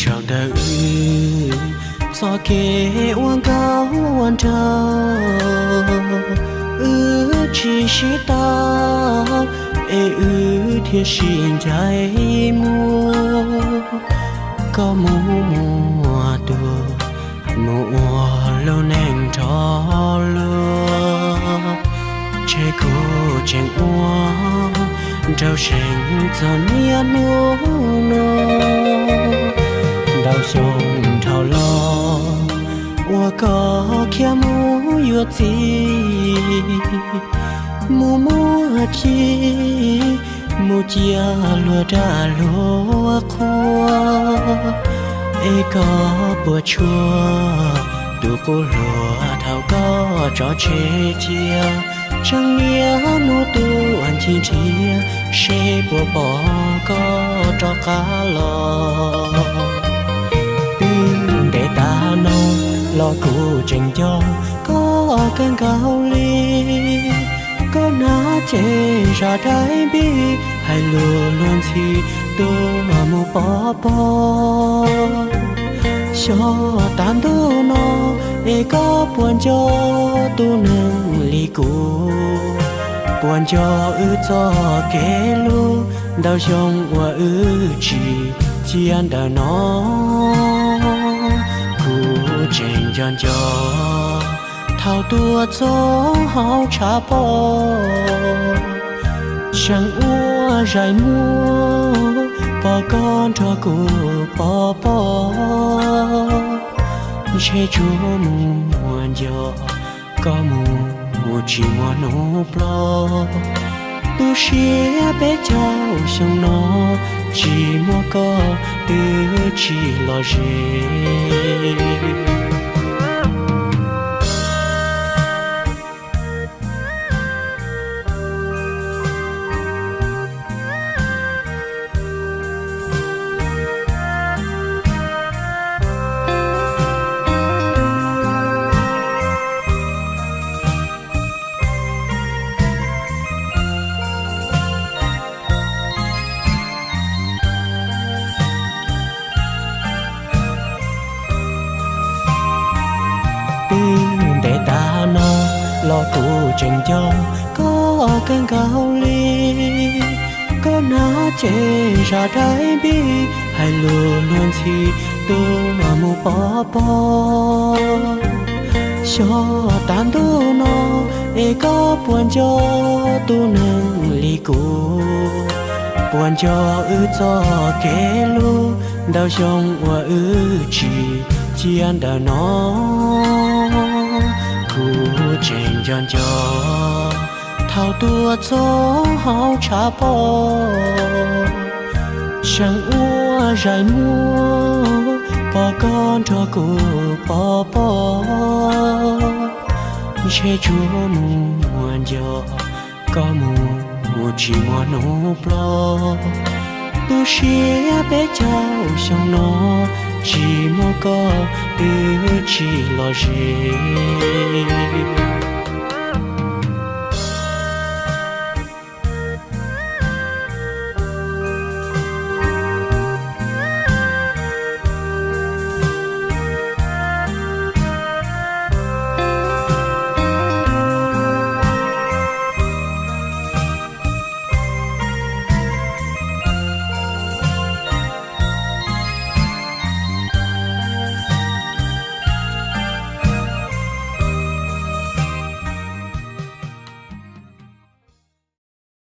Rau ntawm wb txoj kev ua nkauj ua nraug, wb tsis sib tau, es wb thiaj sib ncaim mus. Koj mus muag tuag, mus ua lub neej nrho luag, ntshe kuv tseem ua nraug seev txog niaj hnub no. Ntau xyoo dhau los uas koj khiav mus yuav txiv, mus muaj txiv, mus cia luag rag luag qhua, es koj puas tshua tus qub hluas thaum koj tso tseg cia? Tseem niaj hnub tuaj ncig nrhiav seb puas pom koj rov qab los. Twb ntev tas no los kuv tseem nco koj kawg nkaus li. Koj hnav cev zam dais npib, hais lus luag ntxhi tuaj mus pov pob. Xyov tas ntuj no es koj puas nco tus neeg li kuv, puas nco wb txoj kev hlub ntau xyoo uas wb tsim cia ntawm no. Kuv tseem nco nco thaum tuaj txog hauv tshav pob, tseem ua zais muag pom koj nrog kuv pov pob. Ntshe tsuas mus muag nco, koj mus tsis muaj hnub plob. Tu siab peb caug xyoo no, tsis muaj koj twb tsis los ze. Twb ntev tas no los kuv tseem nco koj kawg nkaus li. Koj hnav cev zam dais npib, hais lus luag ntxhi tuaj mus pov pob. Xyov tas ntuj no es koj puas nco tus neeg li kuv, puas nco wb txoj kev hlub ntau xyoo uas wb tsim cia ntawm no. Kuv tseem nco nco thaum tuaj txog hauv tshav pob, tseem ua zais muag pom koj nrog kuv pov pob. Ntshe tsuas mus muag nco, koj mus tsis muaj hnub plob. Tu siab peb caug xyoo no, tsis muaj koj twb tsis los ze.